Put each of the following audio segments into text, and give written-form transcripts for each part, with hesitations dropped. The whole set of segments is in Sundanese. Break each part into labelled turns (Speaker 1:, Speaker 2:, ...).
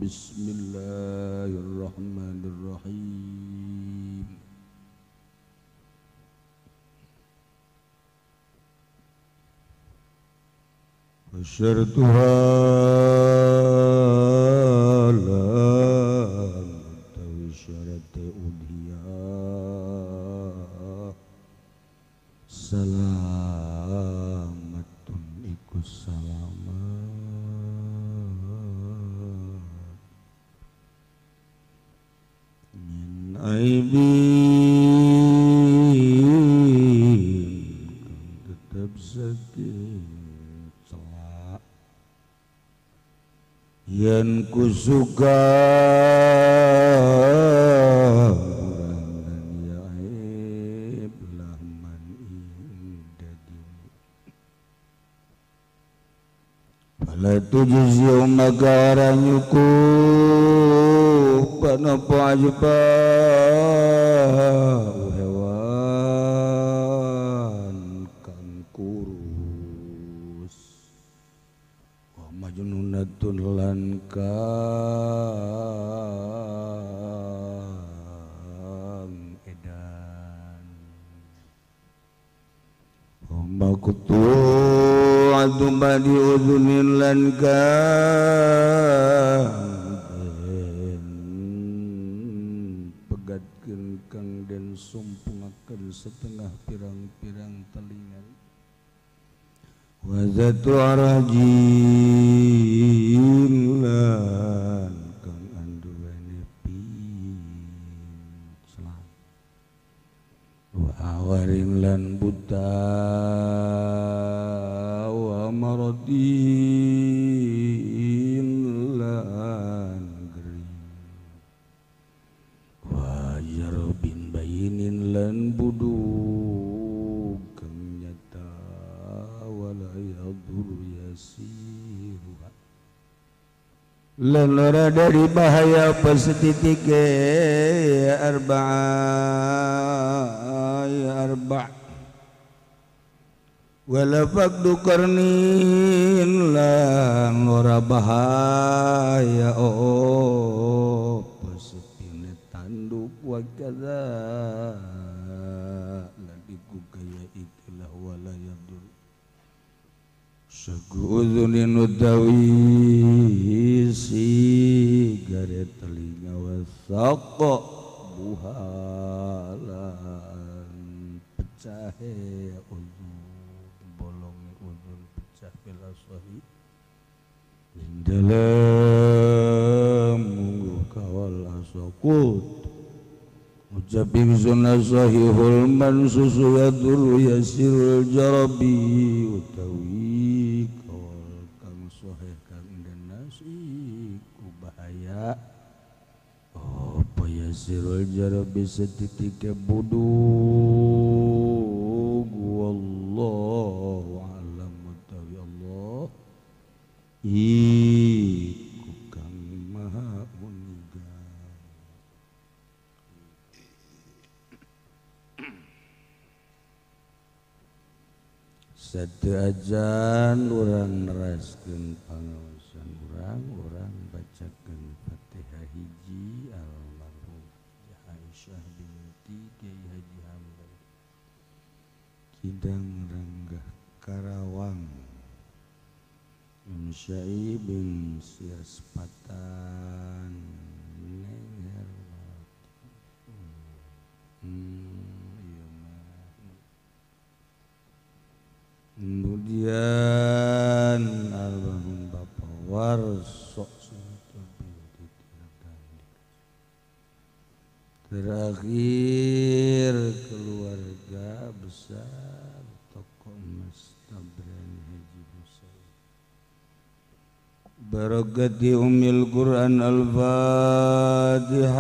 Speaker 1: Bismillahirrahmanirrahim. Wasyartuha lam tawi syarat udhiyah salamatun iku salamat min aibin kang tetep sakit celak yen kusuka kurangan ya aib lahman ing daging fala tujzi maka ora nyukup apa ajba hewan kang kurus wa majnunatun lan kang edan makutu adu badi udunin lan kang den pegatkeun kang den sumpungakeun setengah pirang-pirang telinga wa zatu arajin lan kang anduweni pinclan wa awarin lan buta wa maradin lan gering wa jarobin bayinin lan buduk kang nyata wala yadur yasiruha lan ora dari bahaya pasetitik arba'a ya arba' wala faqdu qarnin lan ora bahaya oh pasepine tanduk wa kadza lan iku kaya ikilah wala yadur sagu udzunin utawi sigare telinga wasaqa buhalan pecahe udzu bolonge udhun pecah bila sahih ing dalem mungguh kawal asaqut ucap ingsun sahihul mansusu yadur yasirul jarabi utawi kawal kang sahih kang denas iku bahaya apa yasirul jarabi setitike budug wallahu alam utawi Allah iku kang maha uniga. Satu ajan urang neraskeun pangaosan urang, urang bacakeun Fatihah hiji almarhum Aisyah binti Kiai Haji Hambal Kidang Ranggah Karawang Imsyai bin Siaspatan Neng Herwati. Iya mah. Kemudian almarhum Bapak Warso binti Tirgandi. Terakhir keluarga besar tokoh Mas Tabrani Haji Husain. Barakati Ummil Quran Al-Fatihah.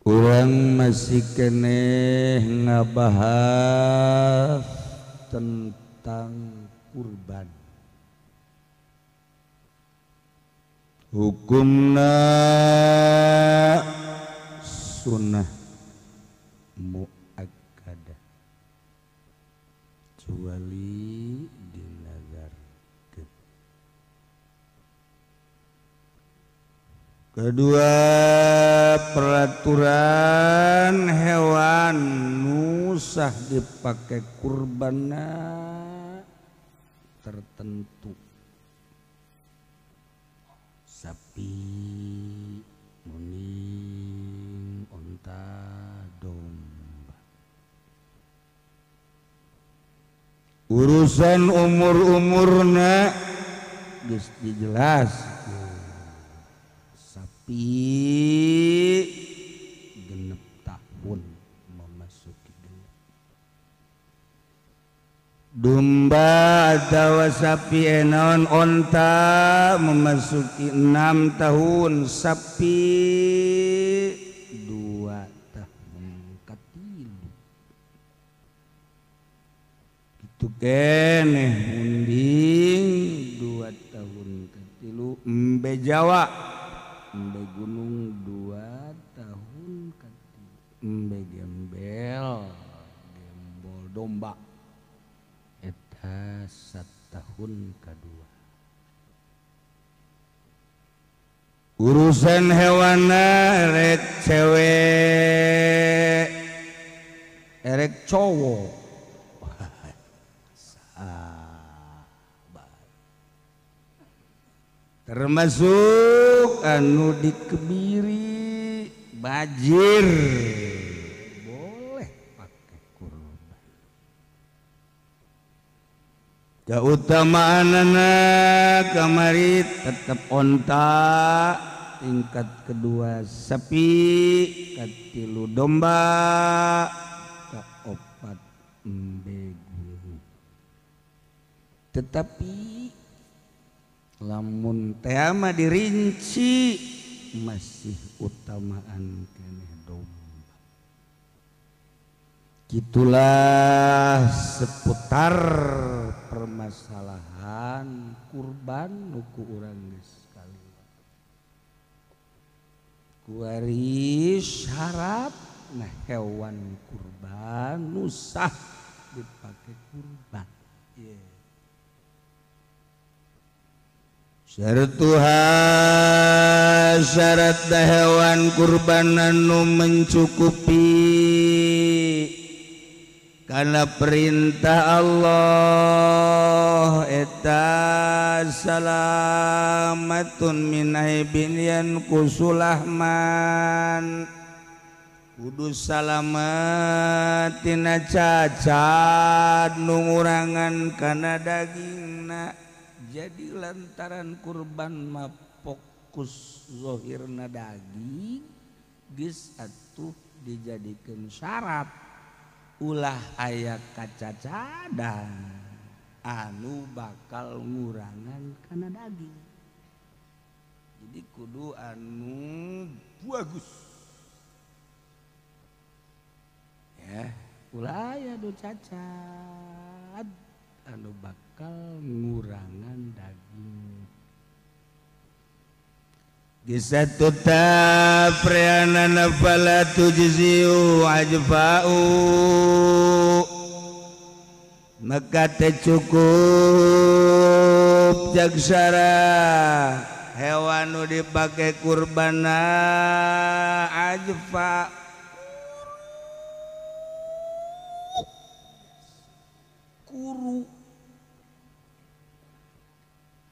Speaker 1: Urang masih keneh ngabahas tentang kurban. Hukumna sunnah muakkadah kecuali dinazarkeun. Kedua peraturan hewan nusah dipakai kurbanna tertentu. Sapi, muning, onta, domba. Urusan umur-umurna geus dijelas. Sapi 6 tahun memasuki genep. Domba atawa sapi enaon onta memasuki 6 tahun, sapi 2 tahun katilu. Kitu keneh munding 2 tahun katilu, embe Jawa embe gunung 2 tahun katilu, embe gembel gembol domba eta 1 tahun kedua. Urusan hewana erek cewek erek cowok termasuk anu dikebiri bajir boleh pakai kurban. Keutamaanana kamari tetap onta, tingkat kedua sapi, katilu domba, keopat embe guru. Tetapi lamun tema dirinci masih utamaan keneh domba. Gitulah seputar permasalahan kurban nuku urang geus kaliwat. Kuari syarat nah hewan kurban nusah dipakai kurban. Yeah. Syaratuha syarat hewan kurban anu mencukupi karena perintah Allah eta salamatun min aibin yanqusulahman kudu salamat tina cacat nu ngurangan kana dagingna. Jadi lantaran kurban mah fokus zohirna daging geus atuh dijadikeun syarat ulah aya kacacadan anu bakal ngurangan kana daging. Jadi kudu anu bagus ya, ulah aya nu cacat anu bakal ngurangan daging. Gisatu tafriana fala tujziu ajfa'u maka teu cukup jagsara hewan nu dipake kurbana ajfa kuru.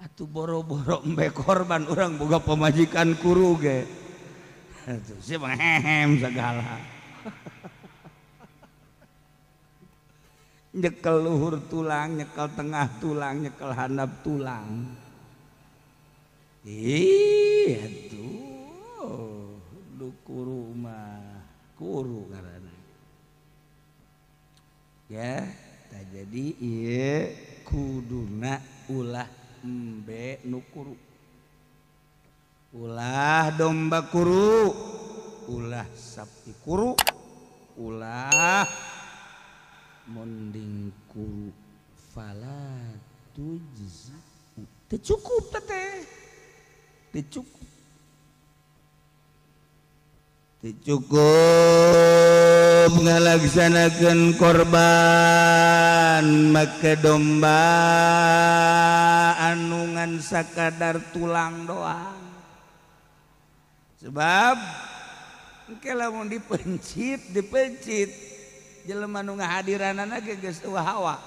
Speaker 1: Atuh boro-boro embe korban urang boga pamajikan kuru ge. Atuh sia mah hehem segala. Nyekel luhur tulang, nyekel tengah tulang, nyekel handap tulang. Ih, atuh lu kuru mah kuru ngaranna. Ya, tah jadi ieu kuduna ulah embe nu kuru, ulah domba kuru, ulah sapi kuru, ulah monding kuru. Fala tujzi teu cukup teh, teu cukup, teu cukup ngalaksanakeun korban make domba anu ngan sakadar tulang doang. Sebab engke lamun dipencit dipencit jelema nu ngahadiranana ge geus eueuh hawa.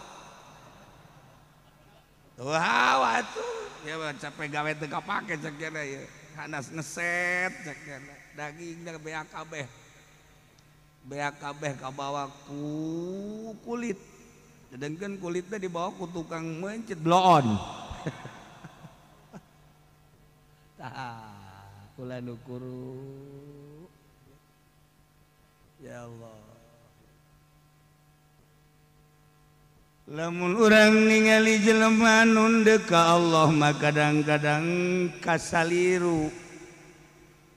Speaker 1: Eueuh hawa tuh ya capek gawe teu kapake cek cenah ieu. Hanas ngeset cek cenah. Dagingna beak kabeh. Beak kabeh kabawa ku kulit. Sedangkan kulitnya dibawa ku tukang mencit bloon. Tah ulah nu kuru. Ya Allah. Lamun urang ningali jelema nu deuk ka Allah mah kadang-kadang kasaliru.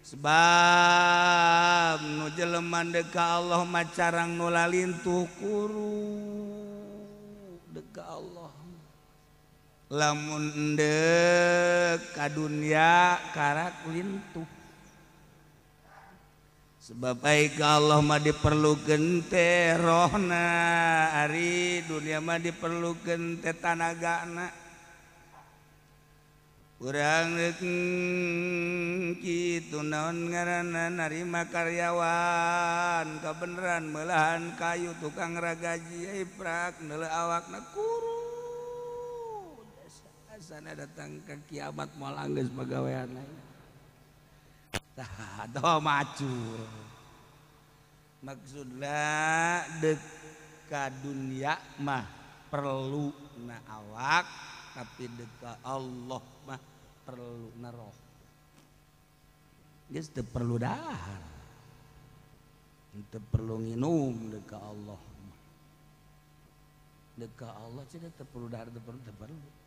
Speaker 1: Sebab nu jelema deuk ka Allah mah carang nu lalintuh kuru deuk ka Allah. Lamun endek ka dunya karak lintuh. Sebab ai ka Allah mah diperlukeun teh rohna, ari dunya mah diperlukeun teh tanagana. Urang rek kitu naon ngaranna narima karyawan kabeneran meulahan kayu tukang ragaji ai prak neuleuh awakna kuru. Sana datang ke kiamat moal anggeus pagawean lain. Tah atawa macul. Maksudna deuk ka dunya mah perlu na awak, tapi deuk ka Allah mah perlu na roh. Geus teu perlu dahar. Teu perlu nginum deuk ka Allah mah. Deuk ka Allah cenah teu perlu dahar, teu perlu, teu perlu.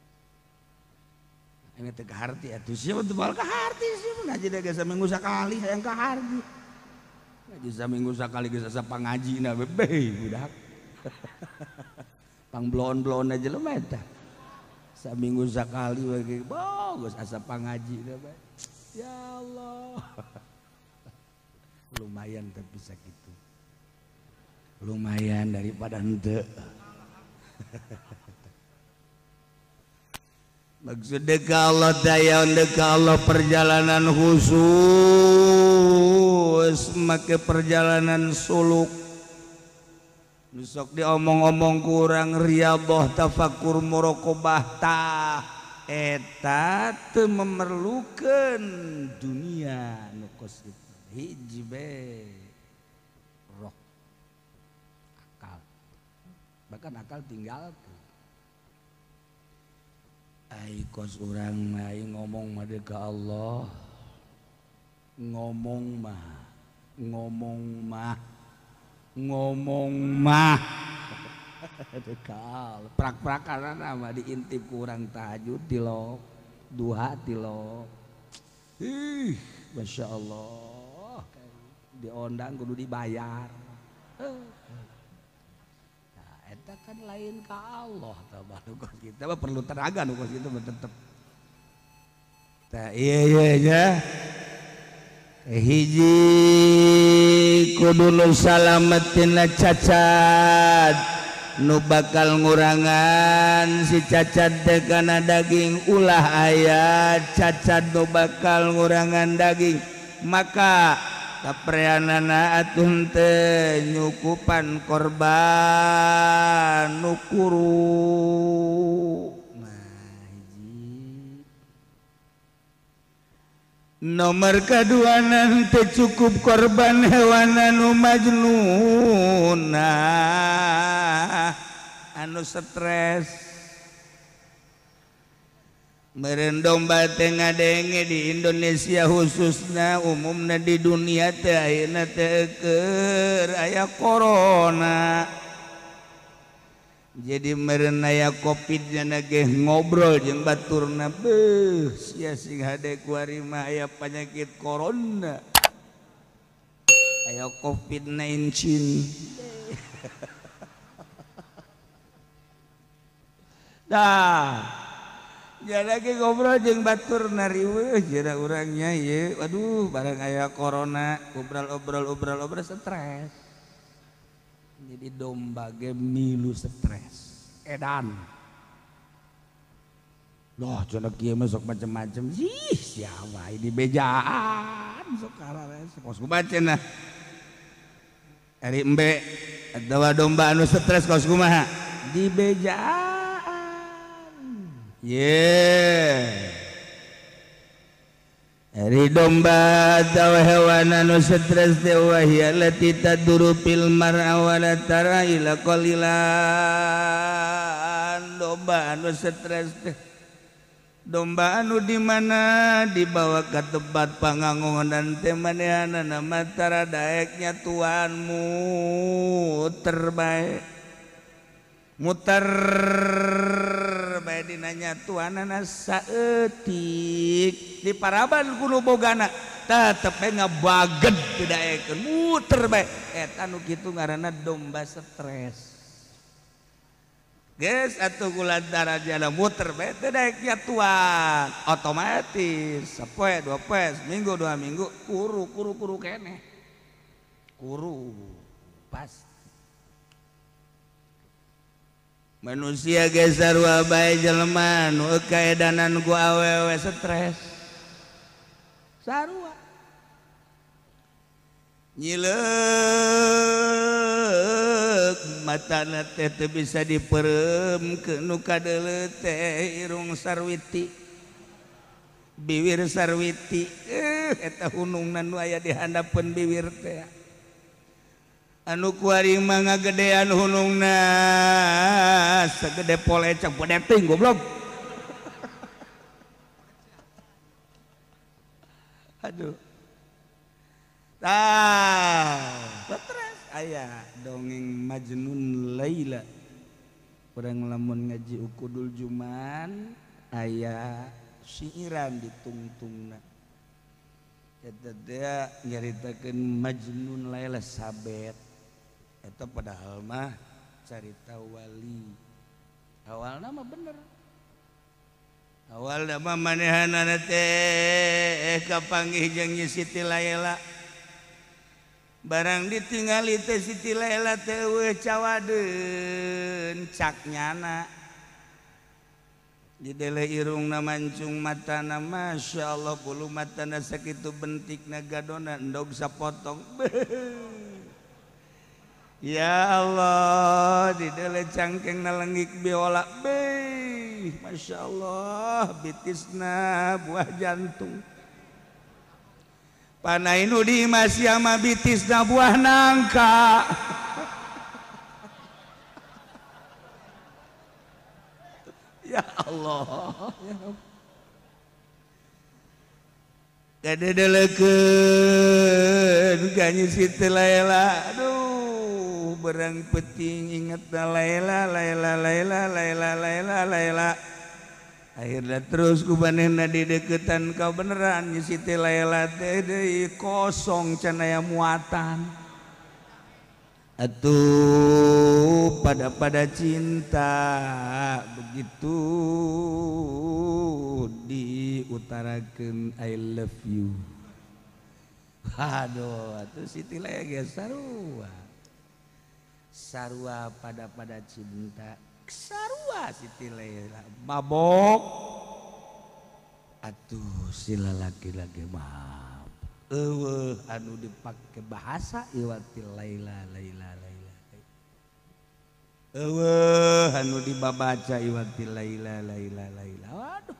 Speaker 1: Ini teh kaharti atuh sia teu moal kaharti sia ngaji da geus saminggu sakali hayang kaharti. Ngaji saminggu sakali geus asa pangajina bebe budak. Pangblon-blon aja jelema eta. Saminggu sakali we ge geus asa pangajina bae. Ya Allah. Lumayan tapi sakitu. Lumayan daripada henteu. Maksud dek Allah daya dek Allah perjalanan khusus make perjalanan suluk. Besok diomong-omong kurang riyadhah tafakur muraqabah tah eta teu memerlukeun dunia nu kos kitu. Hiji be roh akal. Bahkan akal tinggalkeun. Ai kos urang mah ngomong mah deuk ka Allah. Ngomong mah, ngomong mah, ngomong mah. Deuk ka Allah. Prak-prakanana mah diintip ku urang tahajud tilok, duha tilok. Ih, Masya Allah. Diondang kudu dibayar. Eta kan lain ka Allah tah kos kita mah perlu tenaga nu kos kitu mah tetep. Tah ieu ieu nya. Hiji kudu nu salametina cacat nu bakal ngurangan si cacat teh kana daging ulah aya cacat nu bakal ngurangan daging maka kapreanana atuh teh nyukupan korban nu kuru. Nah, hiji. Nomor kedua nanti cukup korban hewan anu majnuna anu stres. Meureun domba teh ngadenge di Indonesia khususna umumna di dunia teh ayeuna teh keur aya corona. Jadi meureun aya covid nya ge ngobrol jeung baturna beuh sia sing hade kuari mah aya penyakit corona. Aya covid-19. Dah. Ya lagi ngobrol jeung batur nariweuh jera urangnya ieu waduh barang aya corona obrol-obrol stres. Jadi domba ge milu stres edan. Loh cenah kieu mah sok macem-macem ih sia wae dibejaan. Apaan sok karares kos kumaha cenah. Ari embe atawa domba anu stres kos kumaha? Dibejaan. Ye. Ari domba atawa hewan anu stres teh wahia lati taduru fil mar'a wa la tara ila qalilan. Domba anu stres teh domba anu di mana dibawa ke tempat pangangonan teh manehanana matara daeknya tuan muter bae muter bae dinanya tuanana saeutik di paraban kudu bogana tetep bae ngabaged teu daekeun muter bae eta nu kitu ngaranna domba stres. Geus atuh kulantara jana muter bae teu daek nyatuan otomatis sapoe dua poe seminggu dua minggu kuru kuru kuru keneh kuru pasti manusia geus sarua bae jelema nu kaedanan ku awewe stres sarua nyileuk matana teh teu bisa dipereum nu kadeuleu teh irung sarwiti bibir sarwiti eta hunungna nu aya di handapeun bibir teh anu kuari mah ngagedean hunungna sagede polecek gede teuing goblok. Aduh tah stres aya dongeng Majnun Laila urang lamun ngaji Ukudul Juman aya siiran ditungtungna eta teh nyaritakeun Majnun Laila sabet eta padahal mah carita wali awalna mah bener awalna mah manehanana teh kapanggih jeung Siti Laila barang ditingali teh Siti Laila teh eueuh cawadeun cak nyana didele irungna mancung matana Masya Allah bulu matana sakitu bentikna gadona endog sapotong. Ya Allah didele cangkengna lengik biola beuh Masya Allah bitisna buah jantung panainu di masih sama bitisna buah nangka. Ya Allah ya Allah kadedelekeun ka Nyi Siti Laila aduh berang peting inget Laila Laila Laila Laila Laila Laila akhirnya terus ku manehna dideketan ka beneran Nyi Siti Laila teh deui kosong can aya muatan atuh pada cinta begitu diutarakeun I love you. Aduh atuh Siti Laila geus sarua sarua pada cinta sarua Siti Laila mabok atuh sila laki-laki mabok eueuh anu dipake bahasa iwati Laila Laila Laila eueuh anu dibabaca iwati Laila Laila Laila waduh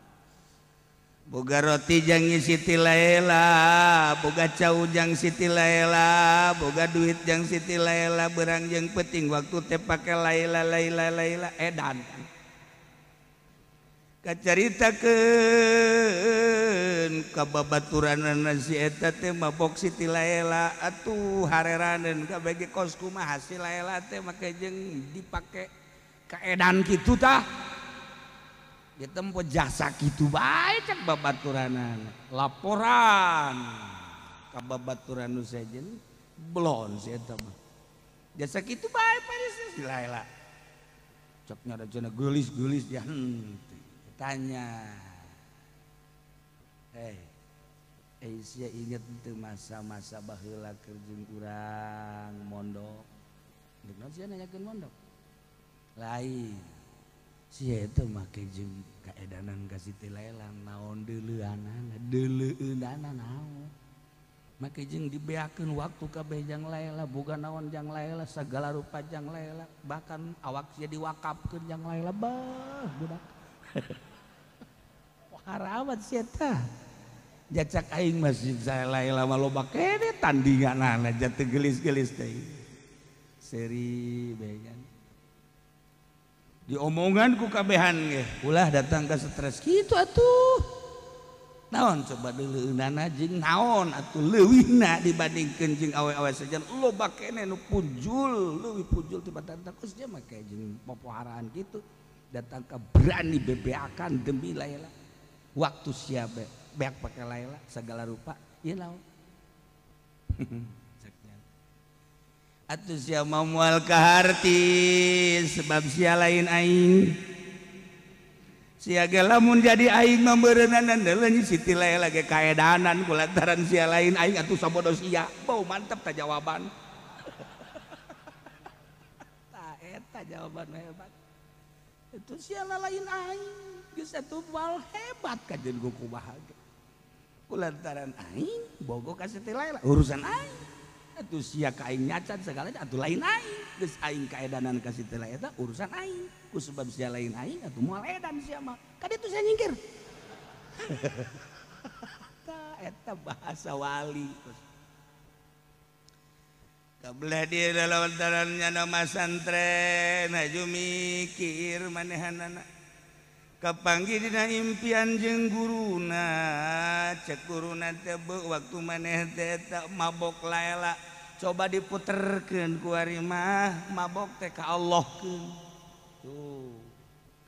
Speaker 1: boga roti jang Siti Laila boga cau jang Siti Laila boga duit jang Siti Laila berang jeung penting waktu teh pake Laila Laila Laila edan kacaritakeun ka babaturanana si eta teh mabok Siti Laila atuh hareraneun kabeh ge kos kumaha si Laila teh make jeung dipake kaedan kitu tah ditempo jasa kitu bae cek babaturanana laporan ka babaturan nu sejen belon si eta mah jasa kitu bae paris si Laila cek nya da cenah geulis-geulis ya tanya, hey, sia inget itu masa-masa baheula keur jeung urang mondok. Deuk naon sia nanyakeun mondok? Lain. Sia eta make jeung kaedanan ka Siti Laila naon deuleuanana, deuleueunana naon. Make jeung dibeakeun waktu kabeh jang Laila, boga naon jang Laila, sagala rupa jang Laila, bahkan awak sia diwakafkeun jang Laila bah budak. Haramat sia tah. Jacak aing masjid saya Laila mah loba kene tandinganana jatuh gelis-gelis teh. Seri bae. Diomongan ku kabehan ge, ulah datang ka stres kitu atuh. Naon coba deuleueunana jeung naon atuh leuwihna dibandingkeun jeung awe-awe sejen loba kene nu punjul, leuwih punjul tibatan geus dia make jeung popoharaan kitu. Datang ka berani bebeakan demi Laila. Waktu sia beak pake Laila segala rupa, ieu naon. Atuh sia mau moal kaharti sebab sia lain aing. Sia ge lamun jadi aing mah meureunana leunyi Siti Laila ge kaedanan kulantaran sia lain aing atuh sabodo sia. Bau mantep ta jawaban. Ta eta jawaban hebat. Itu sia lain aing geus atuh moal hebat kajeun kumaha ge. Kulantaran aing bogo ka Siti Laila urusan aing. Atuh sia ka aing nyacat segalanya atuh lain aing geus aing kaedanan ka Siti Laila eta urusan aing ku sebab sia lain aing atuh moal edan sia mah ka ditu sia nyingkir. Ta eta bahasa wali. Kabelah dia dalam nyana masantren haju mikir manehanana kapanggih dina impian jeung guruna cek guruna teh waktu maneh teh mabok Laila coba diputerkeun ku ari mah mabok teh ka Allahkeun tuh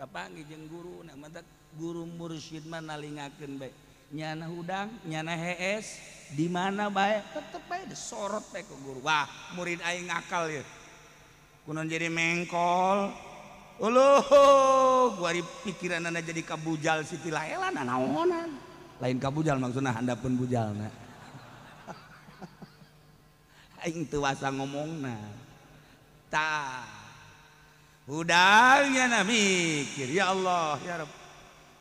Speaker 1: kapanggih jeung guruna mata guru mursyid mah nalingakeun bae nyana hudang nyana hees di mana bae tetep bae disorot bae ku guru wah murid aing ngakal ieu kunaon jadi mengkol. Uluh, gua pikiranana jadi kabujal Siti Laila nanaonan. Lain kabujal maksudna handapeun bujalna. Aing teu wasa ngomongna. Tah. Hudangnya na mikir, ya Allah, ya Rabb.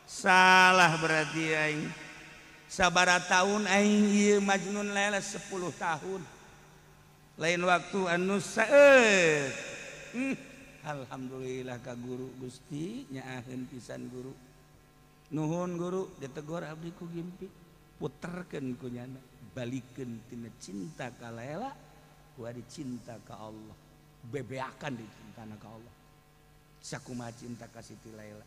Speaker 1: Salah berarti aing. Sabaraha tahun aing ieu Majnun Laila 10 tahun. Lain waktu anu saeut. Alhamdulillah ka guru Gusti nyaaheun pisan guru. Nuhun guru ditegor abdi ku gimpi. Puterkeun ku nyana, balikeun tina cinta ka Laila ku ari cinta ka Allah. Bebeakan di cintana ka Allah. Sakumaha cinta ka Siti Laila.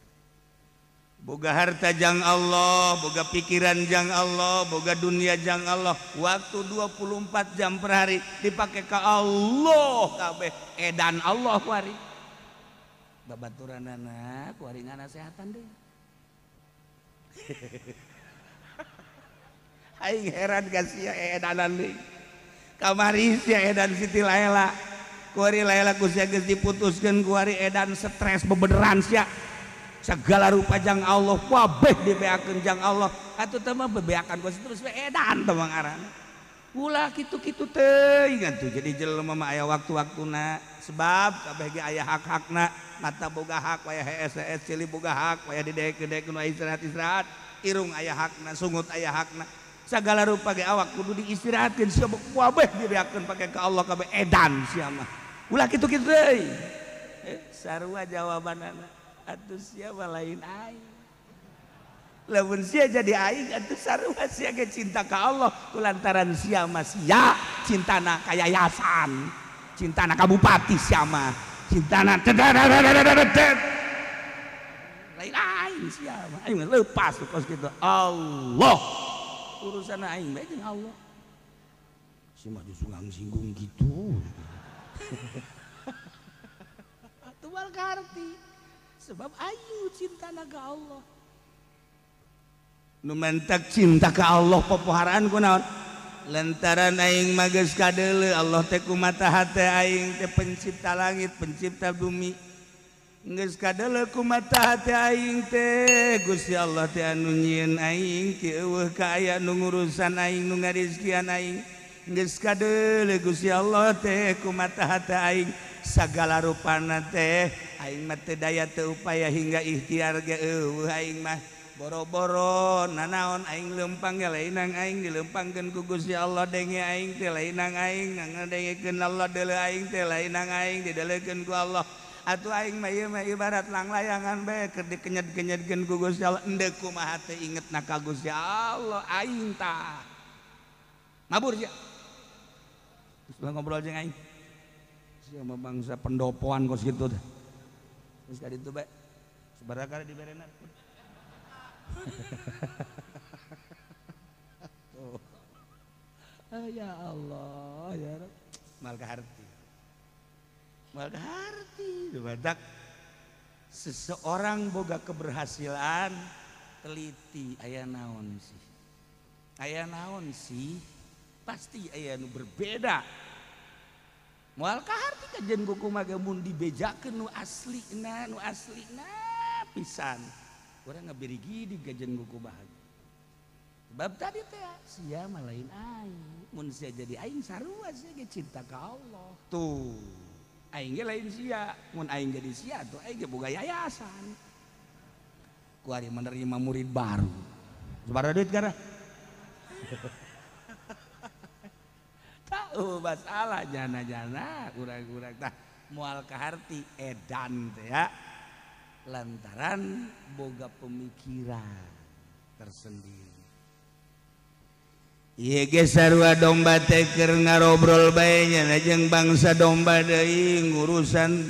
Speaker 1: Boga harta jang Allah, boga pikiran jang Allah, boga dunia jang Allah. Waktu 24 jam per hari dipake ka Allah kabeh. Edan Allah ku ari. Babaturanana ku ari nganasehatan deui. Aing heran ka sia edanan deui. Kamari sia edan Siti Laila. Ku ari Laila ku sia geus diputuskeun ku ari edan stres bebeneran sia. Segala rupa jang Allah kabeh dibeakeun jang Allah. Atuh teh mah bebeakan ku terus we edan teh mah ngaranna. Ulah kitu-kitu teuing atuh jadi jelema mah aya waktu-waktuna sebab kabeh ge aya hak-hakna. Mata boga hak waya hees-hees, cili boga hak waya didekeun-dekeun waya istirahat-istirahat, irung aya hakna, sungut aya hakna. Sagala rupa ge awak kudu diistirahatkeun sia kabeh dibeakeun pake ka Allah kabeh edan sia mah. Ulah kitu-kitu deui. Sarua jawabanana atuh sia mah lain aing. Lamun sia jadi aing atuh sarua sia ge cinta ka Allah kulantaran sia mah sia cintana ka yayasan, cintana ka bupati sia mah. Cintana lain aing sia mah aing lepas kos kitu Allah urusan aing bae jeung Allah si mah sunggang singgung gitu. Atuh moal kaharti sebab aing cintana ka Allah nu mentek cinta ka Allah popoharaan ku naon lantaran aing mah geus kadeuleu Allah teh kumata hate aing teh pencipta langit pencipta bumi geus kadeuleu kumata hate aing teh Gusti Allah teh anu nyieun aing ti eueuh ka aya nu ngurusan aing nu ngarizkian aing geus kadeuleu Gusti Allah teh kumata hate aing sagala rupana teh aing mah teu daya teu upaya hingga ikhtiar ge eueuh aing mah Boro-boro nanaon aing lempang ya lainang aing dilempangkeun ku Gusti Allah denge aing teh lainang aing ngadengekeun Allah deuleu aing teh lainang aing didelekeun ku Allah. Atuh aing mah ieu mah ibarat langlayangan bae keur dikenyed-kenyedkeun ku Gusti Allah endeu kumaha teh ingetna ka Gusti Allah aing tah. Mabur sia. Geus ngobrol jeung aing. Sia mah bangsa pendopoan kos kitu teh. Geus ka ditu bae. Sabaraha kali diberena. Tuh. Ya Allah ya Rabb. Mal kaharti. Mal kaharti. Badak seseorang boga keberhasilan teliti aya naon sih. Aya naon sih? Pasti aya nu berbeda. Moal kaharti kajen kumaha ge mun dibejakeun nu aslina pisan. Urang ngabirigi di gajen kumaha. Sebab tadi teh sia mah lain aing. Mun sia jadi aing sarua sia ge cinta ka Allah. Tuh. Aing ge lain sia, mun aing jadi sia tuh aing ge boga yayasan. Kuari menerima murid baru. Sabaraha duit gara? Tahu masalah jana-jana urang-urang tah moal kaharti edan teh ya. Lantaran boga pemikiran tersendiri. Ieu ge sarua domba teh keur ngarobrol bae nya jeung bangsa domba deui ngurusan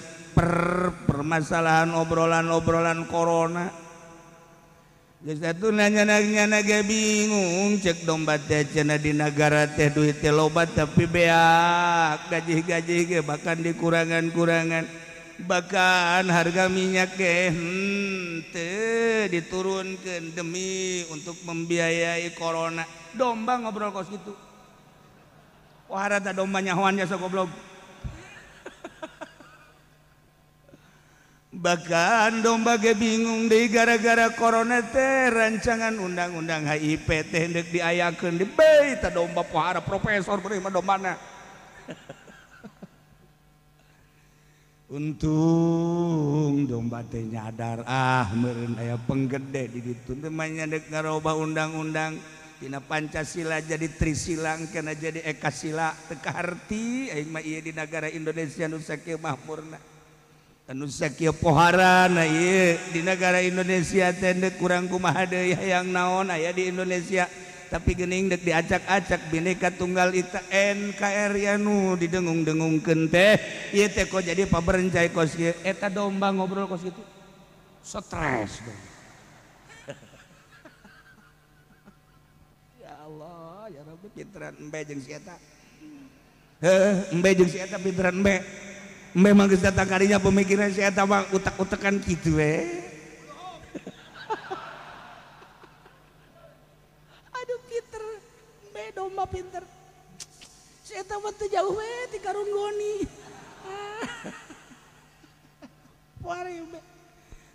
Speaker 1: permasalahan obrolan-obrolan corona. Geus atuh nanya-nanya ge bingung cek domba teh cenah di nagara teh duit teh loba tapi beak gaji-gaji ge bahkan dikurangan-kurangan. Bahkan harga minyak ge henteu diturunkeun demi untuk membiayai corona. Domba ngobrol kos kitu. Wah rata domba nyahoan jasa goblok. Bahkan domba ge bingung deui gara-gara corona teh rancangan undang-undang HIP teh deuk diayakeun di bae ta domba pohara profesor beureum mah dombana. Untung domba teh nyadar ah meureun aya penggede di ditu teh mah dek ngarobah undang-undang dina Pancasila jadi Trisila engkena jadi Ekasila teu kaharti aing mah ieu di nagara Indonesia nu sakieu mahmurna anu sakieu poharana ieu di nagara Indonesia teh deuk kurang kumaha deui hayang naon aya di Indonesia tapi geuning deuk diacak-acak Bhinneka Tunggal Ika NKRI anu didengung-dengungkeun teh ieu teh kok jadi paberencai kos kieu eta domba ngobrol kos kitu stres dong. Ya Allah ya Rabbi pinteran embe jeung si eta heuh embe jeung si eta pinteran embe embe mah geus datang karinya pemikiran si eta mah utak-utakan kitu we. Domba pinter si eta mah teu jauh we ti karun goni. Poare be.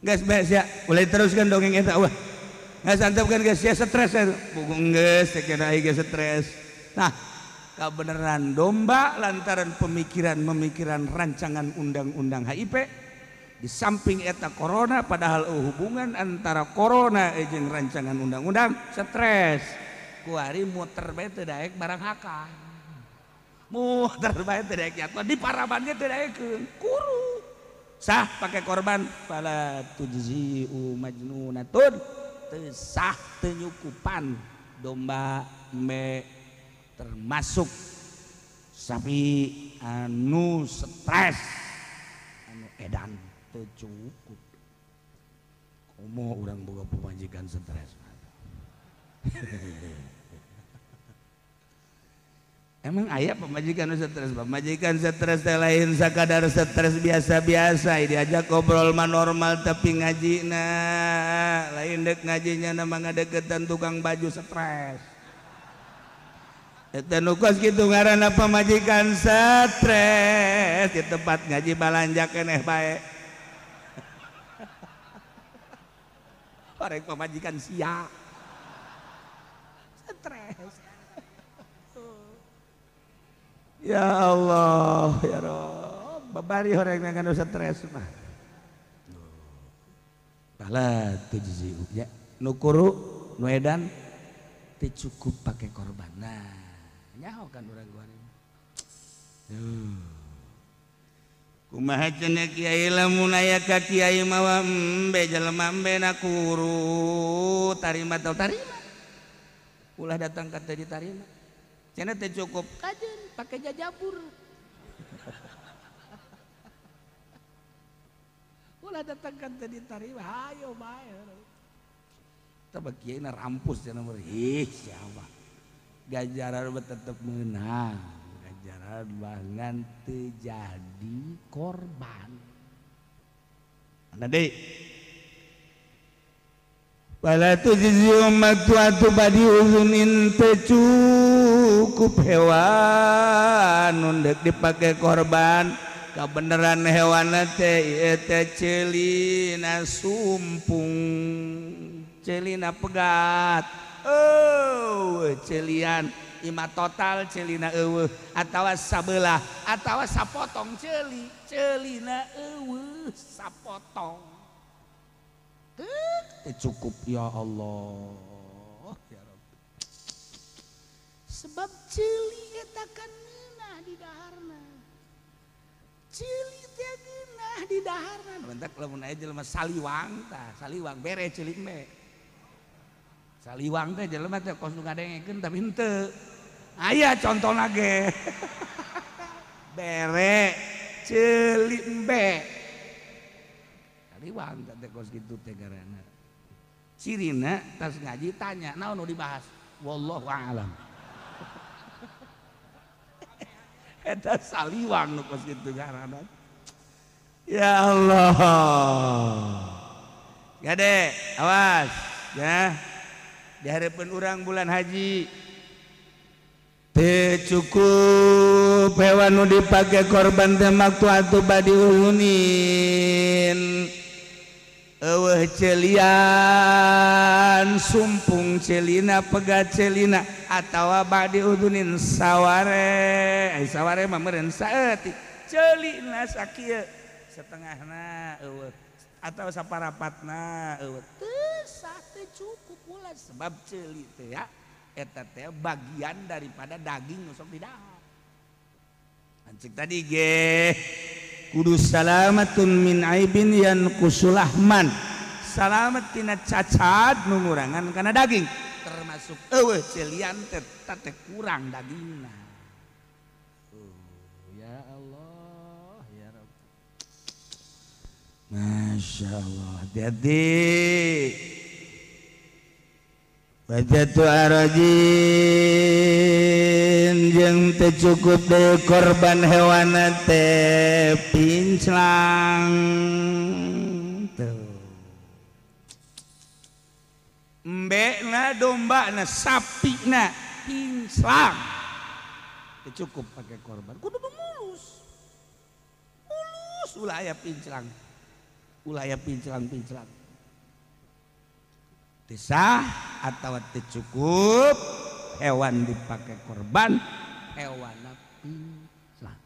Speaker 1: Geus beres ya, boleh teruskan dongeng eta wah. Geus antepkeun geus sia stres eta. Pugung geus teh kena aing geus stres. Nah, kabeneran domba lantaran pemikiran-pemikiran rancangan undang-undang HIP di samping eta corona padahal hubungan antara corona jeung rancangan undang-undang stres. Kuari muter bae teu daek barang hakan. Muter bae teu daek jatuh di parabannya teu daekeun. Kuru. Sah pakai korban fala tujzi'u majnunatun. Teu sah teu nyukupan domba embe termasuk sapi anu stres anu edan teu cukup. Komo urang boga pamajikan stres. Emang aya pamajikan stres, pamajikan stres teh lain sakadar stres biasa-biasa diajak ngobrol mah normal tapi ngajina lain dek ngajinya nama ngadeketan tukang baju stres. Eta nu kos kitu ngaranna pamajikan stres di tempat ngaji balanja keneh bae. Orang pamajikan sia stres. Ya Allah, ya Rob, babari orang yang stres mah. Fala tujzi'u ya. Nu kuru nu edan teu cukup pake korban. Nah, nyaho kan urang kuari. Kumaha cenah kiai lamun aya ka kiai mawa embe jelema embe na kuru tarima tau tarima. Ulah datang ka teu ditarima. Cenah teu cukup kajeun pake jajabur. Ulah datang ka teu ditarima hayo bae. Tah kiai na rampus cenah mah ih siapa. Ganjaran mah tetep meunang. Ganjaran mah teu jadi korban. Mana deui? Wala tujzi ummatu badi uzunin teu cukup hewan nu deuk dipake korban. Kabeneran hewan teh ieu teh ceulina sumpung, ceulina pegat. Oh, celian ima total celina eueuh atawa sabelah atawa sapotong ceuli, celina eueuh sapotong. Teu cukup ya Allah ya Rabbi. Sebab ceuli eta kan ngeunah di daharna. Ceuli teh ngeunah di daharna. Bentak lamun aya jelema saliwang tah, saliwang bere ceuli meh. Saliwang teh jelema teh kos nu ngadengekeun tapi henteu. Aya contona ge. Bere ceuli embe. Saliwang teh kos kitu teh garana. Cirina tas ngaji tanya naon nu dibahas. Wallahu a'lam. Eta saliwang nu kos kitu garana. Ya Allah. Gade, awas ya. Di harapan urang bulan haji teu cukup hewan nu dipake korban teh maktu atuh badi ulunin eueuh celian sumpung celina pegat celina atawa badi udunin saware ai saware mah meureun saeutik celina sakieu setengahna eueuh atau saparapatna eueuh teu sah teu cukup ulah sebab ceuli teh ya eta teh bagian daripada daging nu sok didahar. Anceuk tadi ge kudu salamatun min aibin yanqusulahman. Salamat tina cacat nu ngurangan kana daging termasuk eueuh celian teh teh kurang dagingna. Oh, ya Allah ya Rabb. Masya Allah hati-hati. Wajatu arajin jeung teu cukup deui korban hewan teh pinclang tuh. Embekna dombana sapina pinclang teu cukup pake korban kudu mulus. Mulus ulah aya pinclang. Ulah aya pinclang-pinclang. Tisah atau cukup hewan dipakai korban hewan pinclang.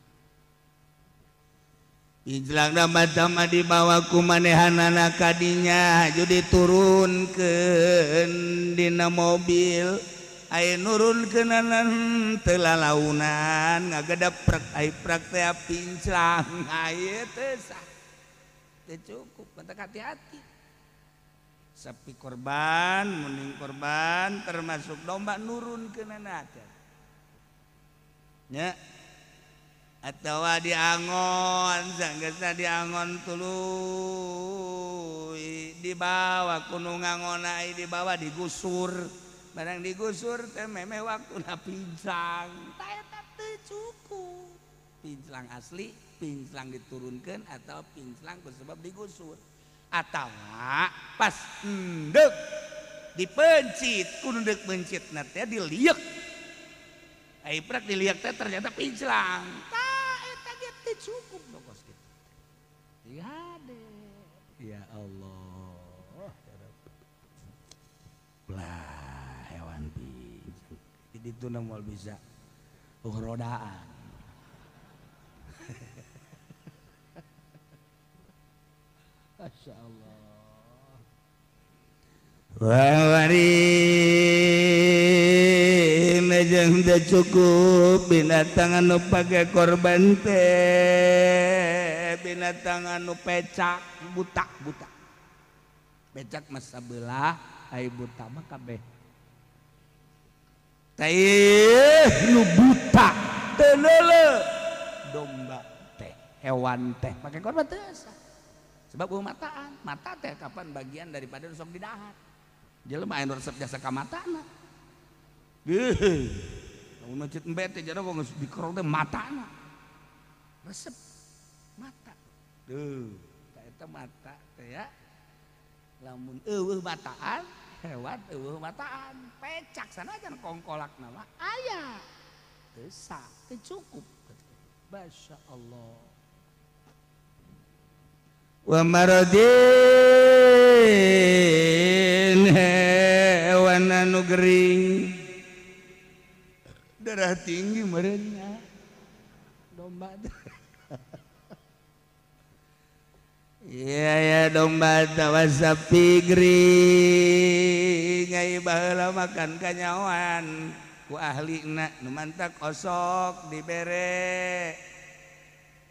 Speaker 1: Pinclang dama-dama dibawa ku manehanana kadinya jadi turunkeun dina mobil aya nurunkeunana teu lalaunan ngagedeprak ai prak teh pinclang aya teu sah teu cukup mantap hati-hati. Sapi korban, mending korban termasuk domba nurun ke nana nya atawa diangon sanggeusna diangon tuluy dibawa ku nu ngangona dibawa digusur barang digusur teh memeh waktuna pinclang tah eta teu cukup pinclang asli pinclang diturunkeun atau pinclang kusebab digusur atawa pas endek dipencit ku endek pencitna teh diliek ai prak diliek teh ternyata pinclang tah eta ge teu cukup nu kos kitu hade ya Allah ya Rabb lah hewan pinclang di ditu na moal bisa rodaan. Masya Allah. Wawarin jeung teu cukup binatang anu pake korban teh binatang anu pecak buta buta pecak mah sabelah ai buta mah kabeh teh nu buta teu neuleuh domba teh hewan teh pake korban teu sah sebab eueuh mataan mata teh kapan bagian daripada nu sok didahar jelema anu resep jasa ka matana. Geuh. Lamun mencit embe teh jadon geus dikerok teh matana. Resep mata. Duh, ta eta mata teh ya. Lamun eueuh mataan, hewan eueuh mataan, pecak sanajan kongkolakna mah aya. Teu sah, teu cukup. Masya Allah. Wa maradin hewan anu gering darah tinggi merenya domba iya ya domba tawa sapi gering ai baheula makan kanyawan ku ahlina nu mantak osok dibere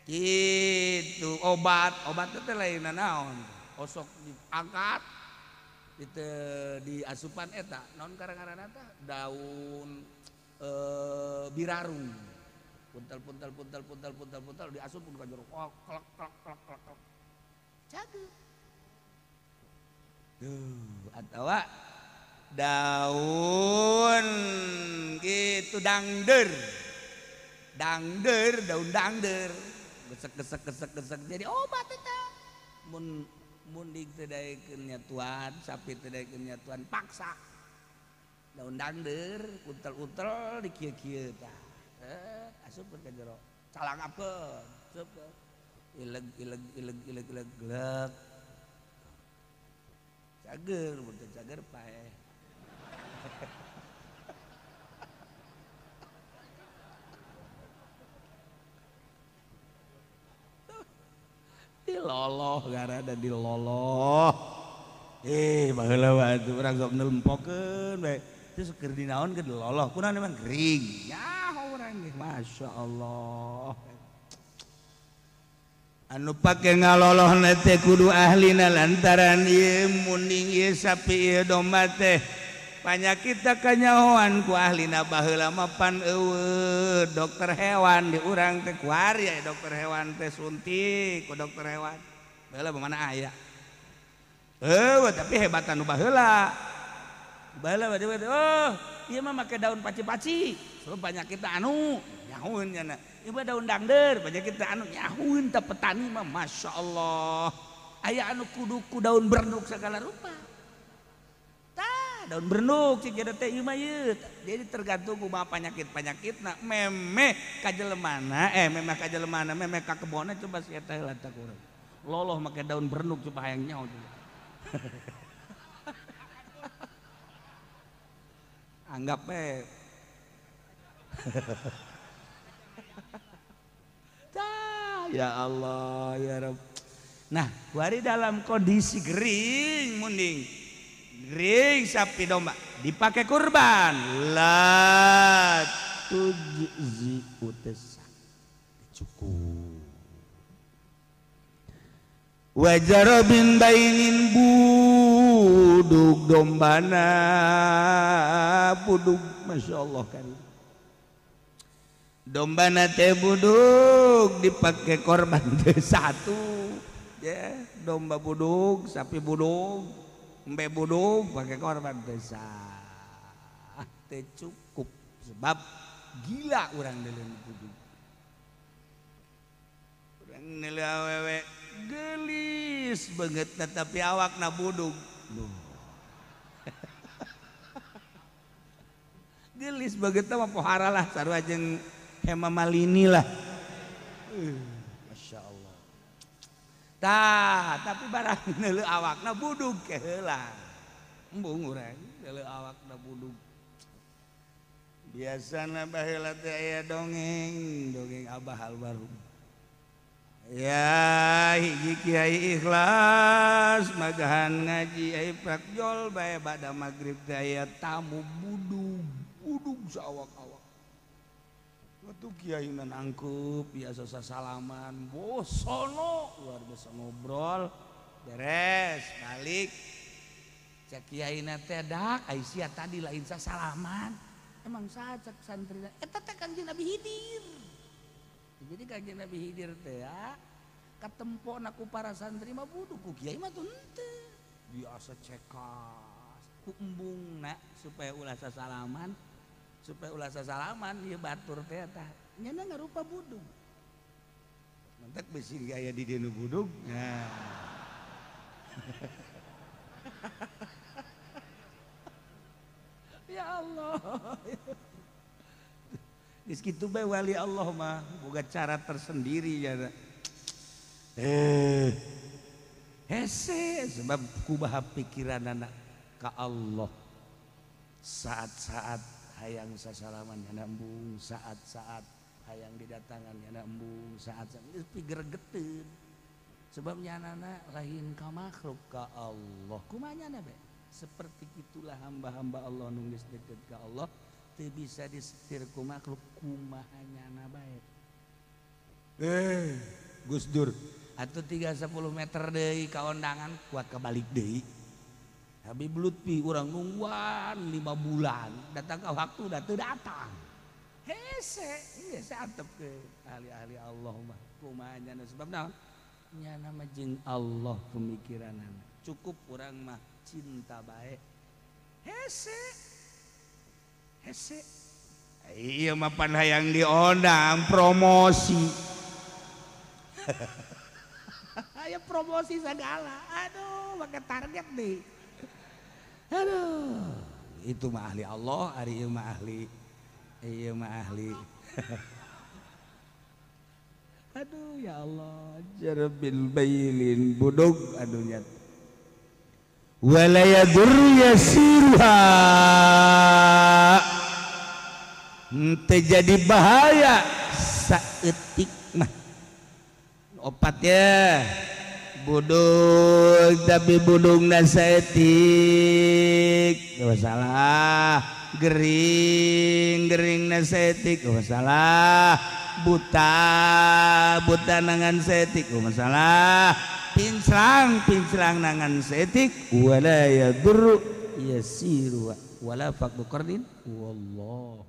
Speaker 1: gitu obat obat teh lain naon osok diangkat itu di asupan eta naon karang-karana teh daun birarung puntal puntal puntal puntal puntal puntal diasup ka jero klek klek klek klek klek cageut tuh atawa daun gitu dangder dangder daun dangder gesek gesek gesek gesek jadi obat eta mun mundik teu daekeun nyatuan sapi teu daekeun nyatuan paksa daun dangder untel-untel di kieu-kieu tah asupkeun ka jero calangapkeun asupkeun ileg ileg ileg ileg ileg glek cager mun teu cager paeh diloloh gara-gara diloloh baheula mah atuh urang sok nelempokeun bae terus keur dinaon keur diloloh kunaon emang gering nyaho urang ge masyaallah anu pake ngalolohna teh kudu ahlina lantaran ieu munding ieu sapi ieu domba teh panyakit kanyahoan ku ahlina baheula mah pan eueuh dokter hewan di urang teh kuari aya dokter hewan teh suntik ku dokter hewan baheula mana aya eueuh tapi hebatan nu baheula baheula oh ieu mah make daun paci-paci sebab penyakit anu nyahueun nya ieu mah daun dangder penyakit anu nyahueun teh petani mah masyaallah aya anu kudu ku daun bernuk segala rupa daun bernuk cik jadi teh ieu mah ieu jadi tergantung kumaha penyakit-penyakitna memeh ka jelemana memeh ka jelemana memeh ka kebonna coba si eta heula tah urang loloh make daun bernuk coba hayang nyaho anggap we ya Allah ya Rabb. Nah kuari dalam kondisi gering munding gering sapi domba dipakai kurban la tujzi utesa cukup wajarobin bainin buduk dombana buduk masya Allah kan dombana teh buduk dipakai korban teh satu ya domba buduk sapi buduk embe buduk pakai korban teh sah teh cukup sebab gila urang deuleu buduk urang deuleu awewe gelis banget tetapi awakna buduk gelis banget mah pohara lah sarua jeung Hema Malini lah Masya Allah tah tapi barang neuleu awakna budug ke heula embung urang neuleu awakna budug biasana baheula teh aya dongeng dongeng abah almarhum Ya hiji kiai ikhlas magahan ngaji ai prakjol bae bada magrib teh aya tamu budug budug saawak-awak. Waktu kiai nangkeup biasa sasalaman bosono luar biasa ngobrol beres balik cek kiai na teh dak ai sia tadi lain sasalaman emang saha cek santri eta teh Kangjeng Nabi Hidir. Jadi Kangjeng Nabi Hidir teh ya katempona ku para santri mah budug ku kiai mah tuh henteu biasa cekas ku embungna supaya ulah sasalaman supaya ulah sasalaman ieu batur teh tah nyana ngarupa budug mantak bisi aya di dieu nu budug nah. Ya Allah. Geus kitu bae wali Allah mah boga cara tersendiri ya. Hese sebab kubaha pikiranana ka Allah. Saat-saat hayang sasalaman nyana embung, saat-saat hayang didatangan nyana embung, saat-saat geus pigeregeteun. Sebab nyanana lain ka makhluk ka Allah. Kumaha nyana be? Seperti itulah hamba-hamba Allah nu geus deket ka Allah teu bisa disetir ku makhluk kumaha nyana bae. Gus Dur atuh 30 meter deui ka ondangan kuat kabalik deui. Habib Lutfi urang nungguan 5 bulan datang ka waktu da teu datang. Hese geus antep ke ahli-ahli Allah mah kumaha nyana sebab naon? Nyana mah jeung Allah pemikiranana. Cukup urang mah cinta bae. Hese. Hese. Iya mah pan hayang diondang promosi. Ayo promosi segala. Aduh, pakai target nih. Aduh, itu mah ahli Allah, ari ieu mah ahli. Ieu mah ahli. Aduh ya Allah, jarbil bailin budug aduh nyat. Wala yadur yasiruha. Henteu jadi bahaya saeutik mah. Opat ya. Budug tapi budugna saeutik. Teu masalah. Gering geringna saeutik teu masalah. Buta buta nangan saeutik teu masalah. Pinclang pinclang nangan saeutik wala yadur yasiru wala faqdu qarnin wallahu